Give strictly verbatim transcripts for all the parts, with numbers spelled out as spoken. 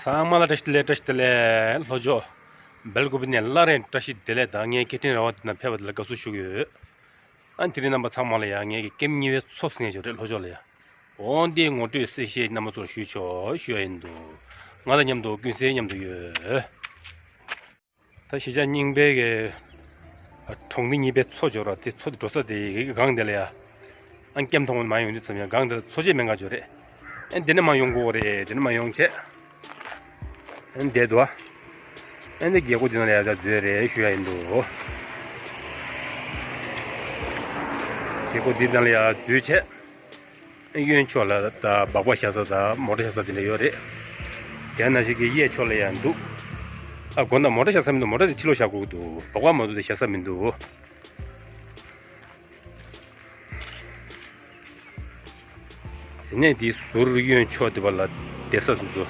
ཚང་མ་ལ་བཀྲ་ཤིས་བདེ་ལེགས། བཀྲ་ཤིས་བདེ་ལེགས། ལྷོ་ཕྱོགས་སྦེལ་ཀོབ་ནས་སླར་ཡང་བཀྲ་ཤིས་བདེ་ལེགས་དང་། ངའི་སྐད་འཕྲིན་ར་བ་འདི་ན་ཕེབས་པ་དེ་ལ་དགའ་བསུ་ཞུ་གི་ཡོད། ཨ་དེ་རིང་རྣམ་པ་ཚང་མ་ལ་ཡང་ངའི་ཀེམ་གཉིས་པའི་མཚོ་ཟེར་མཁན་ཅིག་ཡོད་རེད། ལྷོ་ཕྱོགས་ལ་ཡ། འོ་འདིའི་ངོ་སྤྲོད་གསལ་བཤད་རྣམ་པ་ཚོར་ཞུས་ཆོག་ཞུ་ཡ་ཡིན་འདུག། ང་དང་མཉམ་དུ་ཀུན་གསལ་མཉམ་དུ་ཡོད། ད་གཞིས་ཆགས་རྙིང་པའི་གི་གྲོང་སྡེ་གཉིས་པའི་མཚོ་འབྱོར་བ་དེ། མཚོ་འགྲོ་ས་དེ་སྒང་དེ་ལ་ཡ། ཨ་ཀེམ་མཐོང་མ་ཡོང་དུས་ཙམ་ཡ་སྒང་དེ་ལ་མཚོ་ཆེ་སྨན་ཁང་ཅིག་ཡོད་རེད། ཨ་འདི་ནས་མར་ཡོང་དགོས་རེད། འདི་ནས་མར་ཡོང་བྱས། ཨ་འདི་འདུག་ཨ། ཨ་འདི་རྒྱལ་སྒོ་འདི་ནང་ལ་ཡ་ད་འཛུལ་རེད་ཞུ་ཡ་ཡིན་འདུག། རྒྱལ་སྒོ་འདི་ནང་ལ་ཡ་འཛུལ་བྱས། གཡོན་ཕྱོགས་ལ་ད་སྦག་སྦག་བཞག་ས་དང་མོ་ཊ་བཞག་ས་དེ་འདྲ་ཡོད་རེད། དེ་ནང་བཞིན་གྱི་གཡས་ཕྱོགས་ལ་ཡང་འདུག། ཨ་དགོང་དག་མོ་ཊ་བཞག་ས་མི་འདུག། མོ་ཊ་དེ་ཕྱི་ལོགས་བཞག་དགོས་ཀྱི་འདུག། སྦག་སྦག་མ་འདུག། དེ་བཞག་ས་མི་འདུག། དེ་ནས་དེའི་ཟུར་གཡོན་ཕྱོགས་དེ་པ་ལ་བསྡད་ས་དེ་ཚོ་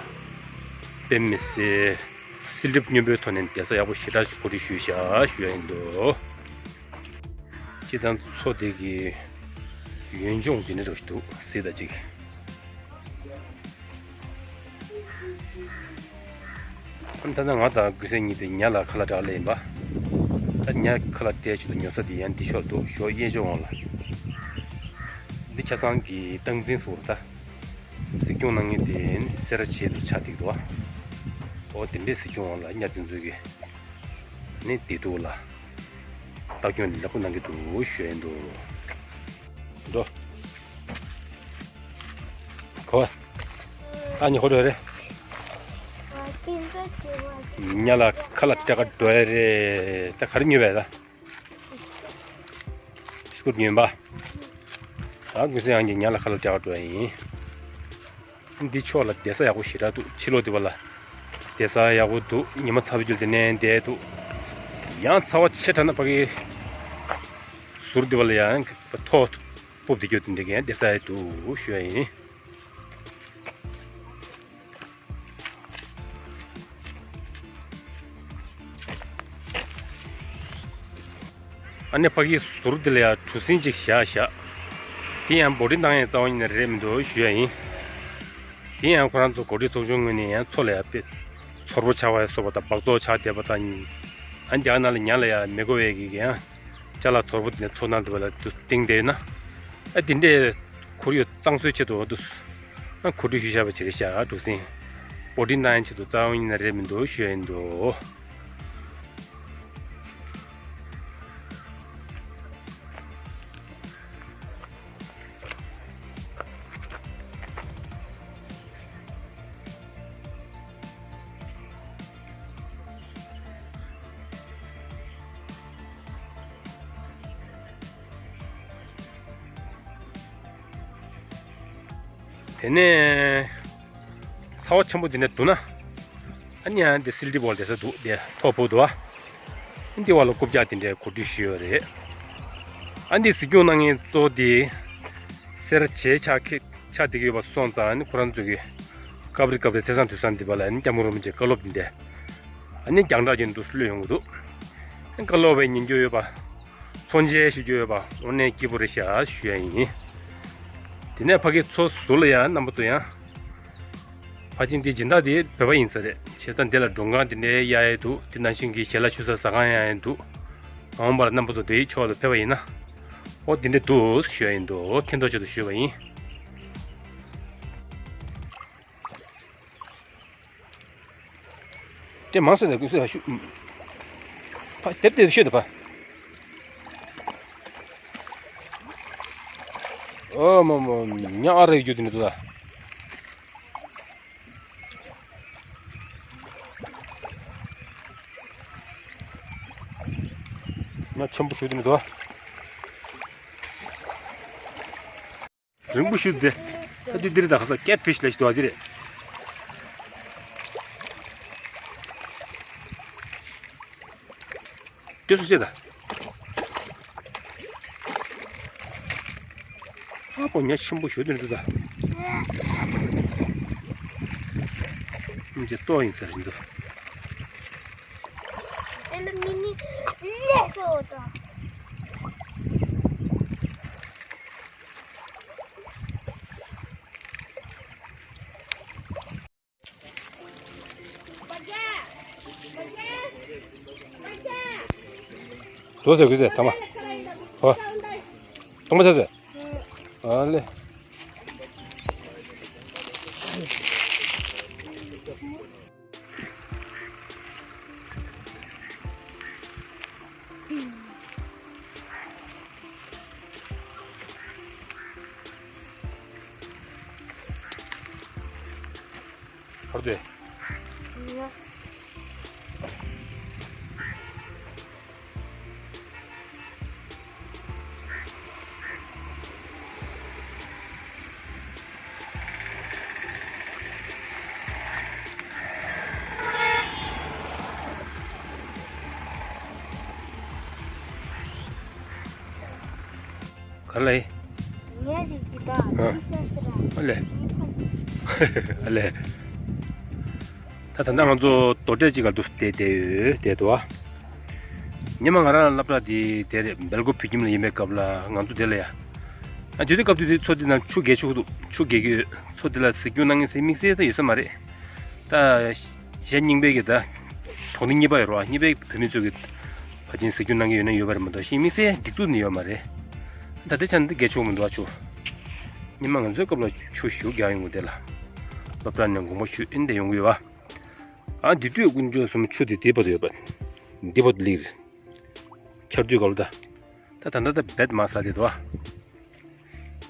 དཔེ་མི་སྲིད། བསིལ་གྲིབ་སྙོམས་པོའི་ཐོག་ནས་བསྡད་ས་ཡག་པོ་ཞེ་དྲག་ཅིག་གོ་སྒྲིག་ཞུས་བཞག་ཞུ་ཡ་ཡིན་འདུག། སྤྱིར་བཏང་མཚོ་དེ་གི་ཡུལ་ལྗོངས་དེ་འདྲ་རུ་འདུག། གཟིགས་དང་གཅིག། ཨ་ད་ལྟ་ང་དང་ཀུན་གསལ་གཉིས་དེ་ཉ་ལ་ཁ་ལག་སྤྲད་ག་སླེབས་ཡིན་པ། ད་ཉ་ཁ་ལག་སྤྲད་ཆེད་དུ་ཉོ་ས་དེ་ཡང་འདི་ཕྱོགས་འདུག། ཞོགས་གཡས་ཕྱོགས་འོང་ལ། འདི་ཆ་ཚང་གི་སྟངས་འཛིན་སོགས་ད། གཟིགས་སྐྱོང་གནང་མཁན་དེ་ནི་སེ་ར་བྱེས་དུ་ཆགས་བསྡད་འདུག། ཨོ་དེ་འདྲའི་གཟིགས་སྐྱོང་འོང་ལ་ཉ་དེ་ཚོ་གི་ནི་བདེ་སྡུག་ལ་ལྟ་སྐྱོང་ལེགས་པོ་གནང་གི་འདུག་ཞུ་ཡ་ཡིན་འདུག། འགྲོ། གོ། ཨ་ནི་ཧོ་འགྲོ་རེད། ཉ་ལ་ཁ་ལག་སྤྲད་ག་འགྲོ་ཡ་རེད། ད་ག་རེ་ཉོས་པས་ད། ཤུ་གུར་ཉོས་པ། ད་ཀུན་གསལ་ཡང་གི་ཉ་ལ་ཁ་ལག་སྤྲད་ག་འགྲོ་ཡ་ཡིན། འདི་ཕྱོགས་ལ་བསྡད་ས་ཡག་པོ་ཞེ་དྲག་འདུག། ཕྱི་ལོགས་འདི་པ་ལ་བསྡད་ས་ཡག་པོ་འདུག། ཉི་མ་ཚ་བའི་རྒྱུ་དེ་ནས་བསྡད་འདུག། ཡང་ཚ་བ་ཆེ་དྲགས་ན་ཕ་གི་ཟུར་འདི་པ་ལ་ཡང་ཐོག་སྤུབས་བསྡད་རྒྱུ་དེ་འདྲ་གི་ཡང་བསྡད་ས་ཡག་འདུག་ཞུ་ཡ་ཡིན། ཨ་ནི་ཕ་གིའི་ཟུར་དེ་ལ་ཡང་གྲུ་གཟིངས་གཅིག་བཞག་བཞག། དེ་ཡང་བོ་ཊིང་བཏང་ཡས་རྩ་བ་ཉིད་ནས་རེད་མི་འདུག་ཞུ་ཡ་ཡིན། དེ་ཡང་ཁོ་རང་ཚོ་འགོ་ཁྲིད་ཚོགས་ཆུང་ངོས་ནས་ཡང་མཚོ་ལ་ཡང་དཔེ་ཚོར་པོ་ཆགས་པ་ཡང་སོགས་པ་དང་སྦགས་བཙོག་ཆགས་བསྡད་པ་དང་། ཨ་ནི་རྒྱ་གར་ནང་ལ་ཉ་ལ་ཡང་མི་དགོས་པའི་གི་ཡང་ཅ་ལག་ཚོར་པོ་དེ་ནས་མཚོ་ནང་དུ་བ་ལ་དུ་བཏིང་བསྡད་ཡོད་ན། ཨ་དེ་འདྲས་ཁོར་ཡུག་གཙང་བཟོའི་ཆེད་དུ་འོ་འདུག། ཨ་གོ་སྒྲིག་ཞུས་བཞག་པ་ཅིག་རེད་ཤག། གྲུ་གཟིངས་བོ་ཊིང་བཏང་ཡས་ཆེད་དུ་རྩ་བ་ཉིད་ནས་རེད་མི་འདུག་ཞུ་ཡ་ཡིན་འདུག། དེ་ནས་ཚ་བ་ཆེན་པོ་དེ་ནས་འདུག་ན། ཨ་ནི་ཡང་འདི་བསིལ་གྲིབ་འོག་ལ་བསྡད་ས་འདུག། དེ་ཐོག་ཕུག་འདུག་ཨ། འདི་བ་ལ་རྐུབ་བཀྱག་དེ་འདྲའི་གོ་སྒྲིག་ཞུས་ཡོད་རེད། ཨ་འདི་གཟིགས་སྐྱོང་གནང་མཁན་གཙོ་བོ་དེ་སེ་ར་བྱེས་ཆགས་ཁེ་ཆགས་བསྡད་ཀྱི་ཡོད་པ་སོང་ཙང་། ཨ་ནི་ཁོ་རང་ཚོ་གི་སྐབས་རེ་སྐབས་རེ་ཚེས་བཟང་དུས་བཟང་འདི་པ་ལ་ཨ་ནི་སྐྱབས་མགོན་རིན་པོ་ཆེའི་བཀའ་སློབ་འདི་འདྲ་ཨ་ནི་རྒྱང་བསྒྲགས་ཀྱི་འདུག་གློད་ཡོང་གི་འདུག། བཀའ་སློབ་པའི་ཉན་རྒྱུ་ཡོད་པ། ཚོང་མཇལ་ཞུ་རྒྱུ་ཡོད་པ་དངོས་གནས་སྐྱིད་པོ་རེད་ཤག་ཞུ་ཡ་ཡིན། དེ་ནས་ཕ་གི་མཚོ་ཟུར་ལ་ཡ་རྣམ་པ་ཚོ་ཡང་། ཕལ་ཆེར་འདི་སྦྱིན་བདག་དེ་བོད་པ་ཡིན་ས་རེད། བྱས་ཙང་འདི་ལ་མགྲོན་ཁང་དེ་འདྲའི་གཡར་ཡས་འདུག། དེ་ནང་བཞིན་གྱི་ཞལ་ལག་མཆོད་ས་ཟ་ཁང་གཡར་ཡས་འདུག། མ་འོངས་པར་རྣམ་པ་ཚོ་དེའི་ཕྱོགས་ལ་ཕེབས་པ་ཡིན་ན། ཨོ་དེ་འདྲ་འདུག་ཞུ་ཡ་ཡིན་འདུག། མཁྱེན་རྟོགས་ཆེད་དུ་ཞུས་པ་ཡིན། དེ་མང་སོང་ནས་ཀུན་གསལ་ཞུ། ཕ་དེབ་དེབ་ཤོད་དེ་ཕ། ཨོ་མོ་མོ། ཉ་ཨ་རེ་རྒྱུ་དེ་ནི་འདུག་ད། ཉ་ཆེན་པོ་ཞུ་དེ་ནི་འདུག། རིང་པོ་ཞིག་འདི། ད་དུས་འདིར་ད་ཁ་ས་ཀེ་ཊི་ཕི་ཤི་ལ་ཞིག་འདུག་ཨ་འདི་རེད། དེ་སུ་བྱེད་ད། ཨ་པོ་ཉ་ཆེན་པོ་ཞིག་འདི་འདུག་ད། ཨིན་ཅི་ལྟོ་ཡིན་ཟེར་འདུག། དོ་ཟེར་གི་ཟེར་ཚང་མ། ཧོ། གཏོང་མ་བྱ་ཟེར། ཨ་ལེ། གར་དེ། ག་ལེ། ངས་རིག་གི་ད། ཨ། ཨ་ལེ། ཨ་ལེ། ད་ད་ལྟ་ང་ཚོ་རྡོ་གྲལ་གཅིག་ག་འདུག་བསྡད་བསྡད་ཡོད་བསྡད་འདུག་ཨ། ཉི་མ་ང་རང་སློབ་གྲྭ་དེ་དེ་རེད། སྦེལ་ཀོབ་བོད་ཁྱིམ་ལ་ཡིན་པའི་སྐབས་ལ་ང་ཚོ་དེ་ལ་ཡ། ཨ་དུས་དེ་སྐབས་དུས་དེ་མཚོ་དེ་ནང་ཆུ་རྒྱས་ཆོག་གི་འདུག་ཆུ་རྒྱས་ཀྱི་ཡོད། མཚོ་དེ་ལ་ཟིལ་སྐྱོན་གནང་མཁན་ཟེར་དམིགས་བསལ་ད་ཡོད་ས་མ་རེད། ད་གཞན་རྙིང་པའི་གི་ད་གྲོང་སྡེ་གཉིས་པ་ཡོད་རེད་བ། གཉིས་པའི་བོད་མི་ཚོ་གི་ཕལ་ཆེར་ཟིལ་སྐྱོན་གནང་གི་ཡོད་ན་ཡོད་པ་རེད་མ་གཏོགས་གཞན་དམིགས་བསལ་སྡིགས་མཛུབ་ནི་ཡོད་མ་རེད། ད་ལྟའི་ཆ་ནས་འདི་རྒྱས་ཆོག་མི་འདུག་ཨ་ཆུ། ཉི་མ་ང་ཚོའི་སྐབས་ལ་ཆུ་ཞེ་པོ་རྒྱག་ཡོང་གི་དེ་ལ། སློབ་གྲྭ་ནས་དགོངས་པ་ཞུས་ཨེ་འདྲ་ཡོང་གི་ཡོད་པ། ཨ་འདི་དུས་དཀོན་མཆོག་གསུམ་ཆུ་དེ་དེ་བར་དུ་ཡོད་པ། འདི་བར་དུ་སླེབས་རེད། ཆར་དུས་སྐབས་ལ་ད། ད་ད་ལྟ་ད་རྦད་མ་ཟ་དེ་འདུག་ཨ།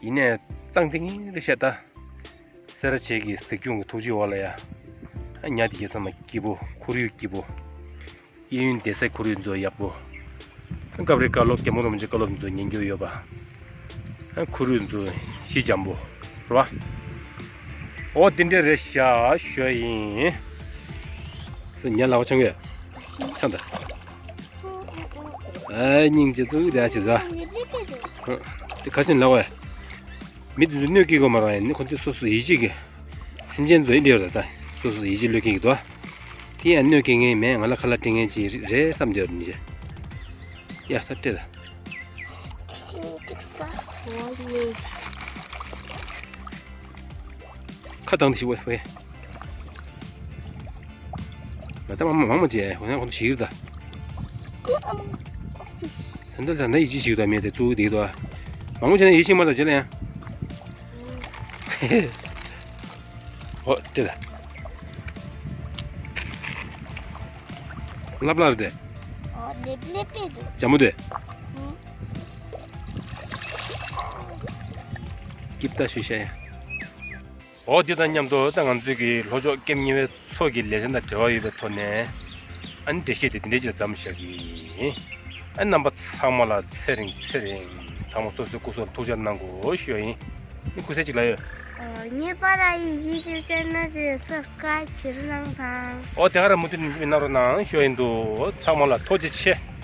ཡིན་ནའི་གཙང་ཐིང་ཐིང་རེད་ཤག་ད། སེ་ར་བྱེས་ཀྱི་གཟིགས་སྐྱོང་གི་ཐུགས་རྗེ་འོག་ལ་ཡ། ཨ་ཉ་དེ་རྒྱལ་ཚང་མ་སྐྱིད་པོ། ཁོར་ཡུག་སྐྱིད་པོ། གཡས་གཡོན་བསྡད་སའི་ཁོར་ཡུག་ཚོ་ཡག་པོ། སྐབས་རེ་བཀའ་སློབ་རྒྱ་མོ་རིན་པོ་ཆེའི་བཀའ་སློབ་ཚོ་ཉན་རྒྱུ་ཡོད་པ། ཁོར་ཡུག་ཚོ་ཞི་འཇམ་པོ་རེད་བ། ཨོ་དེ་འདྲ་རེད་ཤག་ཞུ་ཡིན། སུ་ཉལ་ལ་བ་ཆང་གི་ཆང་ད། ཨ་སྙིང་རྗེ་ཚུགས་དེ་ཨ་ཆེ་ཟ། དེ་ཁ་ཆེན་ལ་བ། མི་དེ་ཚོ་གནོད་སྐྱེལ་དགོས་མ་རེད་བ། ཡིན་ནི་ཁོ་ཚོས་སོ་སོ་ཡིད་ཆེས་ཀྱི། སེམས་ཅན་ཚོ་ཡིན་འདྲ་ཡོད་རེད་ད། སོ་སོ་ཡིད་ཆེས་བློས་འཁེལ་གྱི་འདུག་དེ་ཡང་གནོད་སྐྱེལ་མཁན་མེད། ང་ལ་ཁ་ལག་སྤྲད་མཁན་ཅིག་རེད་བསམ་བསྡད་ཡོད་རེད་ནི། ཡ་ད་སྤྲད་ད། ཁ་བཏང་དེ་ཞིག་བས་བས། ང་ད་མང་མང་མང་མང་བྱས་ཁོ་ན་ཁོ་ཚོ་ཞིག་རེད་ད། ད་ལྟ་ད་ལྟ་ཡིད་ཆེས་ཞིག་ད་མེད་དེ་གཙོ་བོ་དེ་གི་འདུག་མང་མང་བྱས་ན་ཡིད་ཆེས་མ་ད་བྱས་ལ་ཡང་། ཨོ་དེ་ལ། ལབ་ལབ་དེ། ཨོ་ལེབ་ལེབ་པེ་འདུག་ཇ་མོ་དེ། ཨུ། སྐྱིབ་ལྟ་ཞུ་ཤ་ཡ། ཨོ་དེ་དང་མཉམ་དུ་ད་ང་ཚོའི་གི་ལྷོ་ཕྱོགས་ཀེམ་གཉིས་པའི་མཚོ་གི་ལས་བྱེད་དང་འབྲེལ་བ་ཡོད་པའི་ཐོག་ནས། ཨ་ནི་འགྲེལ་བཤད་དེ་དེ་འདྲས་ཅིག་ལ་མཚམས་བཞག་གི་ཡིན། ཨ་རྣམ་པ་ཚང་མ་ལ་ཚེ་རིང་ཚེ་རིང་། ཚང་མ་སོ་སོའི་སྐུ་གཟུགས་ལ་ཐུགས་ཅག་གནང་དགོས་ཞུ་ཡ་ཡིན། ནི་སྐུ་ཚེ་གཅིག་ལ་ཡོད། ཨ་ངེས་པར་ཡིན་གཅིག་བྱས་ན་དེ་སབ་སི་ཀ་རབ་བྱེད་རོགས་གནང་དང་། ཨོ་དེ་ག་ར་མུ་མཐུད་ནས་གནང་རོགས་གནང་ཞུ་ཡ་ཡིན་འདུག་ཚང་མ་ལ་ཐུགས་རྗེ་ཆེ།